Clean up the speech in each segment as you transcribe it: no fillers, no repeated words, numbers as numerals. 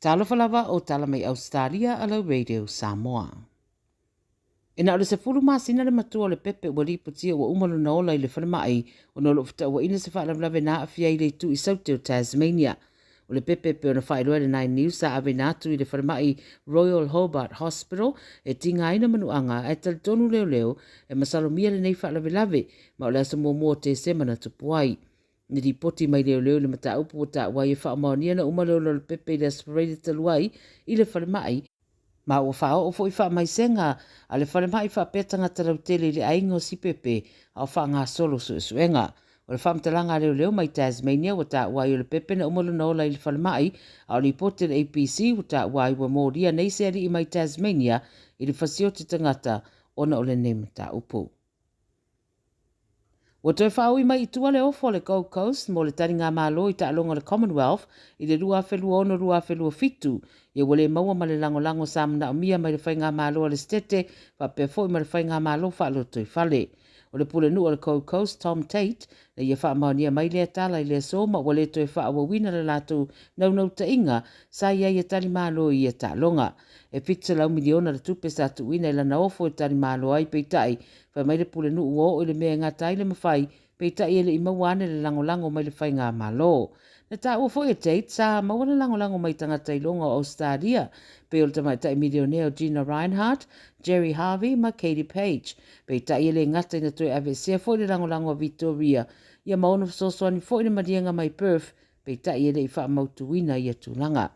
Talofa lava o tala mai Ausetalia a lau Radio Samoa. E na o le 10 masina le matua o Lepepe ua lipotia ua uma lona ola i le falemai ona o lo o fetauaina se faalavelave na aafia ai le itu i Saute o Tasmania. O Lepepe e pei ona faailoa e le Nine News sa aveina atu i le falemai Royal Hobart Hospital e tigaina manuaga ae talitonu leoleo e masalomia lenei faalavelave ma o le aso muamua o Tesema na tupu ai. Na lipoti mai leoleo i le mataupu ua taua ai e faamaonia na uma le ola o Lepepe i le Aso Faraile talu ai i le falemai, ma ua faaoo foi faamaisega a le falemai faapea tagata lautele i le aiga o Sipepe a o faagasolo suesuega. O le faamatalaga a leoleo mai Tasmania ua taua ai o Lepepe na uma lona ola i le falemai, a o lipoti a le ABC ua taua ai ua molia nei se alii mai Tasmania i le fasioti tagata ona o lenei mataupu. Ua toe faaui mai i tua le ofo a le Gold Coast mo le taligamalo i taaloga o le Commonwealth i le 2026-2027, ia ua le maua ma le lagolago sa manaomia mai le faigamalo a le Setete faapea foi ma le faigamalo faalotoifale. O le pulenuu o le Gold Coast, Tom Tate, na ia faamaonia mai lea tala i le aso ma ua le toe faaauauina le latou naunautaiga sa i ai e talimalo i ia taaloga. E $700 miliona le tupe sa tuuina i lana ofo e talimalo ai, peitai, Fai mai le pulenuu ua oo i le mea e gata ai le mafai, peitai e le i maua ane le lagolago mai le faigamalo. Na taua foi e Tate, sa maua le lagolago mai tagata iloga o Ausetalia, pei o le tamaitai milionea o Gina Rinehart, Gerry Harvey ma Katie Page. Peitai e le gata ina toe aveesea foi le lagolago a Vitoria, ia ma ono fesoasoani foi le maliega mai Perth, peitai e le i faamautuina ia tulaga.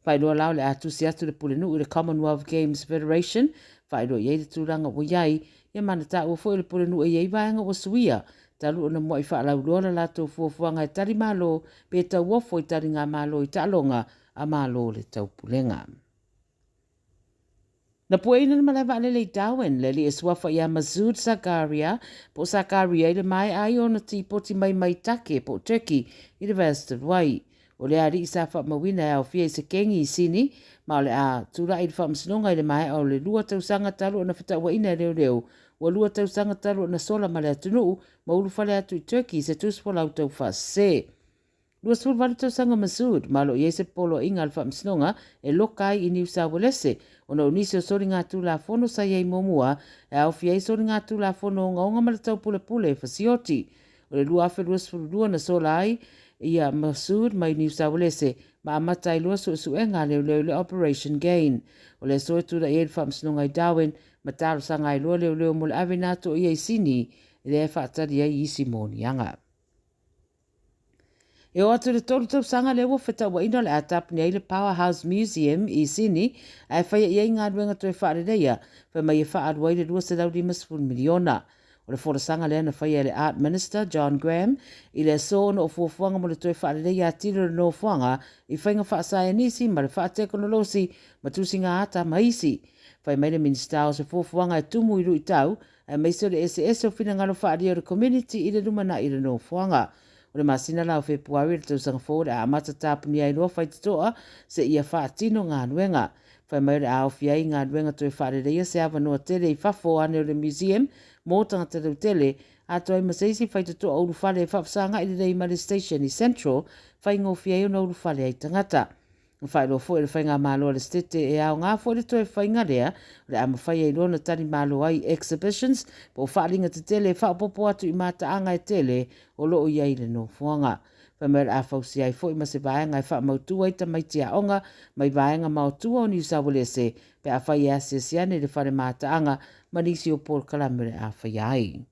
Faailoa la o le a tusi atu le Pulenuu i le Commonwealth Games Federation, faailoa i ai le tulaga ua i ai, ia ma na taua foi e le Pulenuu e i ai vaega ua suia, talu ona muai faalauiloa la latou fuafuaga e tali malo pe tauofo i taligamalo i taaloga a Malo o le Taupulega. Na pueina le malae vaalele i Darwin, le alii e suafa ia Masood Zakaria, po o Sakaria i le maea ai ona tipoti mai mai Take, po o Turkey, i le vaiaso talu ai. O lea alii sa faamauina e aofia i se kengi i Sini, ma o le a tulai i le faamasinoga i le maea o le lua tausaga talu ona fetauaina e leoleo, ua lua tausaga talu ona sola ma le atunuu ma ulufale atu i Turkey i se tusifolau taufaasese. 28 tausaga Masood, ma o lo o i ai se poloaiga a le faamasinoga e loka ai i Niu Sauelese ona o nisi o soligatulafono sa i ai muamua e aofia ai soligatulafono ogaoga ma le taupulepule e fasioti. O le 2022 na sola ai ia Masood mai Niu Sauelese ma amata ai loa suesuega a leoleo i le Operation Gain. O le aso e tulai ai le faamasinoga i Darwin ma talosaga ai loa leoleo mo le aveina atu o ia i Sini lea e faatali ai isi moniaga. E oo atu i le tolu tausaga lea ua fetauaina o le a tapuni ai le Powerhouse Museum i Sini ae faia i ai galuega toe faaleleia, fai mai e faaalu ai le $250 miliona. O le folasaga lea na faia e le Art Minister John Graham i le aso ona o fuafuaga mo le toe faaleleia atili o le nofoaga i faiga faasaenisi ma le faatekonolosi ma tusiga ata ma isi. Fai mai le Minisita o se fuafuaga e tumu i luitau aemaise o le eseese o finagalo faaalia o le community i le lumanai i le nofoaga. O le masina la o Fepuari o le tausaga fou o le a amata tapunia ai loa faitotoa seia faatino galuega. Fai mai o le a aofia ai galuega toe faaleleia se avanoa tele i fafo ane o le museum mo tagata lautele, atoa ai ma se isi faitotoa ulufale e faafesagai lelei ma le station i Central, faigofie ai ona ulufale ai tagata. Na faailoa foi e le Faigamalo a le Setete e aoga foi le toe faiga lea o le a mafai ai loa ona talimalo ai exhibitions po o faaaliga tetele e faaopoopo atu i mataaga e tele o lo o i ai i le nofoaga. Fai mai o le a fausia ai foi ma se vaega e faamautu ai tamaiti aoga mai vaega maotua o Niu Sauelese pe afai e asiasi ane i le fale mataaga ma nisi o polokalame o le a faia ai.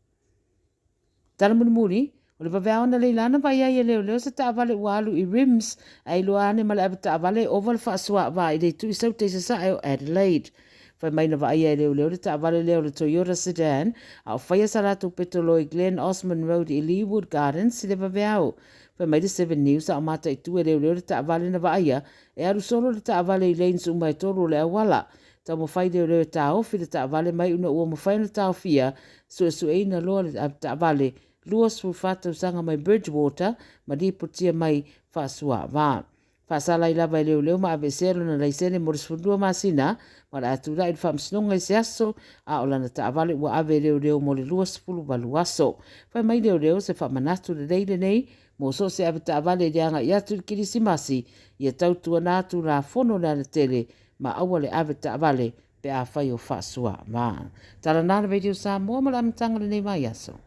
Tala mulimuli, o le vaveao na leilana vai ai e leoleo se taavale ua alu i Rims ae iloa ane ma le avetaavale e ova le faasuaavaa i le itu i Saute i Sasae o Adelaide. Fai mai na vaaia e leoleo le taavale lea o le Toyota Sedan a o faia sa latou petolo i Glen Osmond Road i Leewood Gardens i le vaveao. Fai mai le Seven News a o mataitu e leoleo le taavale na vaaia e alu solo le taavale i lanes uma e tolu o le auala. Taumafai leoleo e taofi le taavale mai ona ua mafai ona taofia, suesueina loa le avetaavale 24 tausaga mai Bridgewater ma lipotia mai faasuaava. Faasala ai lava e leoleo ma aveesea lona laisene mo le 12 masina ma o le a tulai i le faamasinoga i se aso a o lana taavale ua ave e leoleo mo le 28 aso. Fai mai leoleo se faamanatu lelei lenei Mo so se avetaavale i le aga'i atu i le Kerisimasi, ia tautuana Tulafono le alatele ma aua le avetaavale pe afai o faasuaava. Tala na le Radio Samoa mo le amataga o lenei vaiaso.